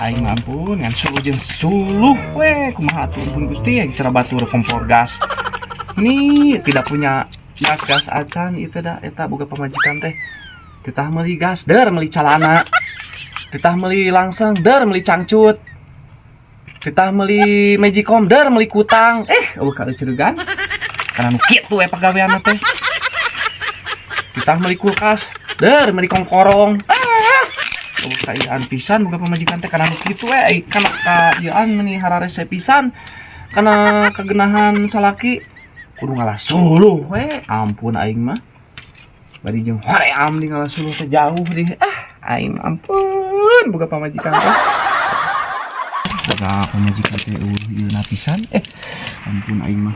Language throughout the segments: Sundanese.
Aing mah ampun, ngan suluh jeung suluh we, kumaha atuh, ampun Gusti, cara batur kompor gas. Nih, tidak punya gas-gas acan itu dah eta boga pamajikan teh. Titah meuli gas, der meuli calana. Titah meuli langseng, der meuli cangcut. Titah meuli magicom, der meuli kutang. Eh, euweuh kaeuceuregan. Karena nu kitu we pagaweanna teh. Titah meuli kulkas, der meuli kongkorong. Ah, euweuh kaiyaan pisan boga pamajikan teh kana nu kitu we, ai kana kaieuan meuni hararese pisan. Kana kagenahan salaki kudu ngalah suluh we, ampun aing mah. Bari jeung hoream di ngalah suluh teh jauh di. Ah, aing mah ampun boga pamajikan teh. Boga pamajikan teh euweuh ieu pisan. Eh, ampun aing mah.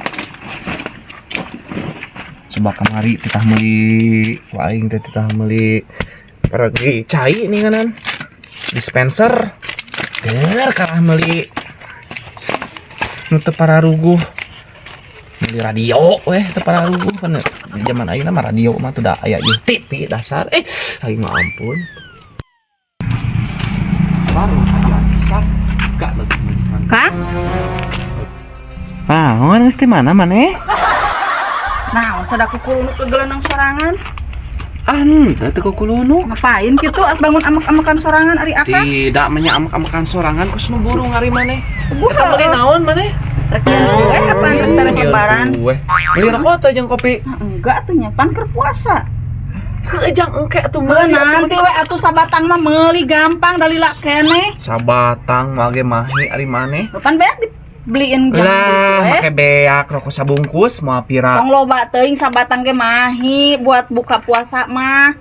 Coba kamari titah meuli ku aing teh, titah meuli pergi cai nih kanan dispenser, der kalah meuli nu teu pararuguh, meuli radio weh teu pararuguh. Kan di zaman ayeuna mah radio mah tuh da aya ieu TV dasar. Eh, aing mah ampun, baru aya pisan gak lagi. Kang, Nah, geus di mana maneh? Nah, sudah kukulunuk kegelenong sorangan. Ah, henteu, teu kukulunuk. Ngapain gitu bangun amek-amekan sorangan ari akang? Tidak menyamak-amakan sorangan, kos nu burung ari maneh. Gua Eta meuli naon maneh? Rek kue apa rek tarek lebaran? Kue. Beli rokok teh jeung kopi. Nah, enggak tuh nya, pan keur puasa. Keujang engke atuh Heuh, meuli. Nanti we atuh sabatang mah meuli gampang dalila keneh. Sabatang mah ge mahi ari maneh. Pan beak dibeliin jang Lah, kue. Make beak rokok sabungkus moal pira. Tong loba teuing, sabatang ge mahi buat buka puasa mah.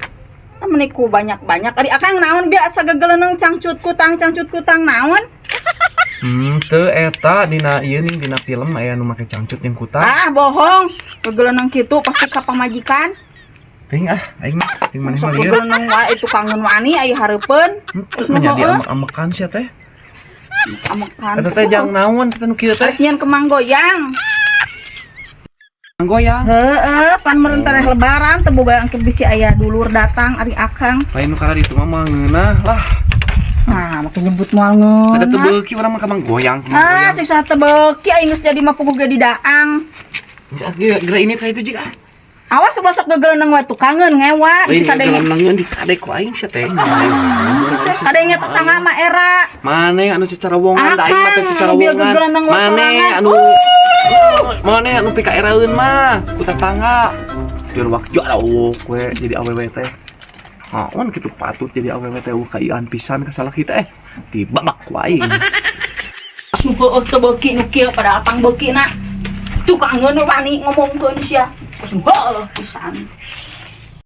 Nah, meni ku banyak-banyak. Ari akang naon biasa gegeleneng cangcut kutang, cangcut kutang naon? Hmm, teu, eta dina ieu nih, dina film aya nu make cangcut jeung kutang. Ah, bohong. Gegeleneng kitu pasti ka pamajikan. Teuing ah, aing mah ting maneh Sok mah lieur. gegeleneng wae itu kangen wani aya hareupeun. Henteu menjadi amek-amekan sia teh. Amekan. Eta teh jang naon teh nu kieu teh? Nyian kemang goyang. Goyang. Heeh, pan meureun tareh lebaran teu boga engke bisi aya dulur datang ari akang. Lain nu kana ditu mah moal ngeunah lah. Nah, make nyebut moal ngeunah. Ada teu beuki urang mah kamang goyang, kemang Ah, goyang. Cek saha teu beuki, aing geus jadi mah puguh ge di daang. Geus ah, geura ini ka itu jig ah. Awas ulah sok gegeleneng wae tukangeun ngewa Lain bisi kadenge. gegeleneng di kade ku aing sia teh. Kadenge tetangga mah era. Maneh anu cacarawongan da aing mah teh Akang, cacarawongan. gegeleneng wae Maneh sorangan. anu maneh anu pikaeraeun mah ku tetangga. Biar waktu ada we jadi awewe teh. Naon kitu patut jadi awewe teh euweuh kaian pisan ka salaki teh. Dibabak ku aing. Nu heueuh teu beuki nu kieu padahal pang beuki na. Tukangeun wani ngomongkeun sia. Terus heueuh pisan.